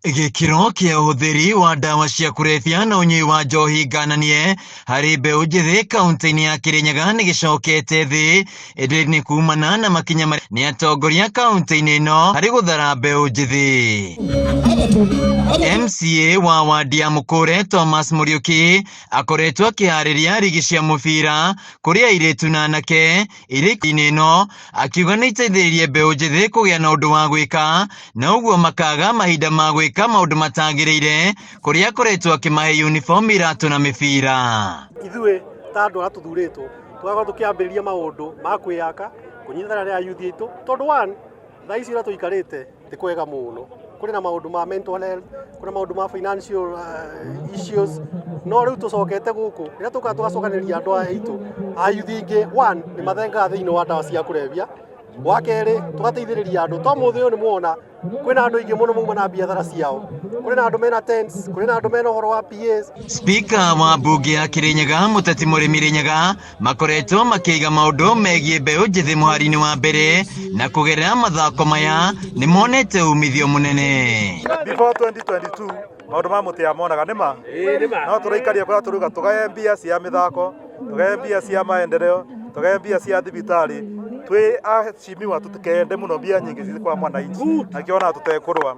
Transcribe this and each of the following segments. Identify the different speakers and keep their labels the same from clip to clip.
Speaker 1: Gĩkĩro kĩa ũhũthĩri wa ndawa cia kũrebia na ũnyui wa njohi ngananie harĩ mbeũ njĩthĩ kaunti-inĩ ya Kĩrĩnyaga nĩ gĩcokete thĩ, ĩndĩ nĩ kumana na makinya marĩa nĩ atongoria kaunti-inĩ ĩno harĩ gũthara mbeũ njĩthĩ. MCA wa wadi ya Mũkũre Thomas Mũriũki akoretwo akĩharĩria rigi cia mũbira kũrĩ airĩtu na anake iria inĩ ĩno, akiuga nĩ iteithĩrĩirie mbeũ njĩthĩ kũgĩa na ũndũ wa gwĩka na ũguo makaga mahinda ma gwĩka maũndũ matagĩrĩire, kũrĩa akoretwo akĩmahe uniform, iratũ na mĩbira.
Speaker 2: Ithuĩ ta andũ arĩa tũthurĩtwo tũgakorwo tũkĩambĩrĩria maũndũ ma kwĩyaka, kũnyitanĩra na ayuthi aitũ, tondũ one thaa ici ũrĩa tũikarĩte ti kwega mũno. Kũrĩ na maũndũ ma mental health, kũrĩ na maũndũ ma financial issues, no rĩu tũcokete gũkũ rĩrĩa tũkaga tũgacokanĩrĩria andũ aya aitũ, ayuthi aingĩ one nĩ mathengaga thĩinĩ wa ndawa cia kũrebia. Wa kerĩ, tũgateithĩrĩria andũ to mũthĩ ũyũ nĩ muona kwĩna andũ aingĩ mũno mauma na biathara ciao, kũrĩ na andũ mena tents, kũrĩ na andũ mena ũhoro wa PAs.
Speaker 1: Spika wa mbunge ya Kĩrĩnyaga Mũteti Mũrĩmi Rĩnyaga makoretwo makĩiga maũndũ megiĩ mbeũ njĩthĩ mũhari-inĩ wa mbere, na kũgerera mathako maya nĩ monete umithio mũnene.
Speaker 3: Before 2022 maũndũ ma mũtĩa monaga nĩ ma no tũraikaria kũrĩa tũruga, tũgaye mbia cia mĩthako, tũgaye mbia cia maendeleo, tũgaye mbia cia thibitarĩ. Twĩ acimiwa tũtikende mũno mbia nyingĩ cithi kwa mwananchi akĩona tũtekũrũa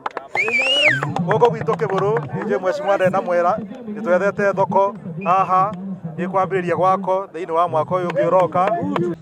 Speaker 3: gũkũ gwitũ Kĩbũrũ. Nĩ mheshimiwa ndarĩ na mwera nĩ twethete thoko haha ĩkwambĩrĩria gwako thĩinĩ wa mwaka ũyũ ũngĩ ũroka.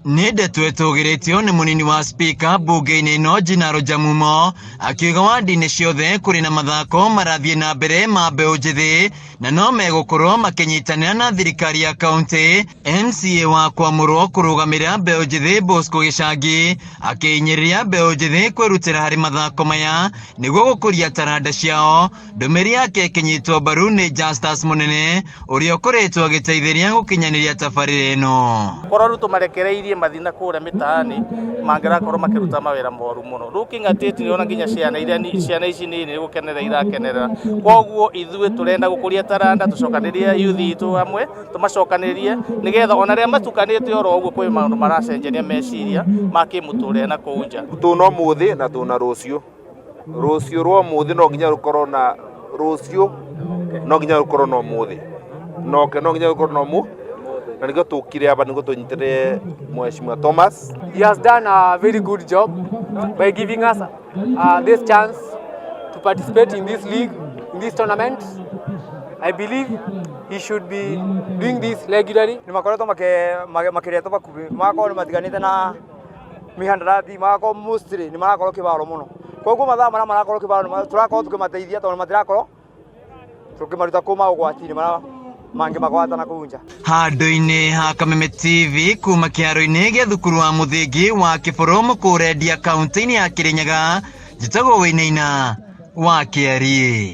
Speaker 1: Nĩ ndeto ĩtũgĩrĩtio nĩ mũnini wa spika mbunge-inĩ ĩno Jinaro Jamumo, akiuga wandi-inĩ ciothe kũrĩ na mathako marathiĩ na mbere ma mbeũ njĩthĩ na no megũkorwo makĩnyitanĩra na thirikari ya kaunti. MCA wa kwamũrwo kũrũgamĩrĩra mbeũ njĩthĩ Bosco Gĩcangi akĩhinyĩrĩria mbeũ njĩthĩ kwĩrutĩra harĩ mathako maya nĩguo gũkũria taranda ciao. Ndũmĩrĩri yake ĩkĩnyitwo mbaru nĩ Justus Mũnene ũrĩa ũkoretwo agĩteithĩrĩria gũkinyanĩria tabarĩra ĩno.
Speaker 4: Korwo rĩu tũmarekereirie mathiĩ na kũrĩa mĩtaani, mangĩrakorwo makĩruta mawĩra moru mũno. Looking at it, nĩũrona nginya ciana iria ciana ici nini nĩ gũkenerera irakenerera. Koguo ithuĩ tũrenda gũkũria taranda, tũcokanĩrĩrie youth itũ hamwe, tũmacokanĩrĩrie nĩgetha ona rĩrĩa matukanĩte oro ũguo, kwĩ maũndũ maracenjania meciria ma kĩmũtũrĩre na kũu nja.
Speaker 5: Tũna ũmũthĩ na tũna rũciũ. Rũciũ rwa ũmũthĩ no nginya rũkorwo na rũciũ, no nginya rũkorwo na ũmũthĩ noke, no nginya rũkorwo na ũmũ, na nĩkĩo tũkire aba nĩguo tũnyitĩrĩre Mheshimiwa Thomas.
Speaker 6: He has done a very good job by giving us this chance to participate in this league, in this tournament. I believe he should be doing this regularly.
Speaker 7: Nĩ makoretwo makĩretwo bakuhĩ, magakorwo nĩ matiganĩte na mihandarati, magakorwo mostly nĩ marakorwo kĩbaro mũno. Koguo mathaa marĩa marakorwo kĩbaro tũrakorwo tũkĩmateithia, tondũ matirakorwo tũkĩmaruta kuma ũgwati-inĩ marĩa mangĩmagwata na kũu nja.
Speaker 1: Handũ-inĩ ha Kameme TV kuma kĩharo-inĩ gĩa thukuru wa mũthingi wa Kĩbũrũ Mũkũrendia kaunti-inĩ ya Kĩrĩnyaga, njĩtagwo Wainaina wa Kĩariĩ.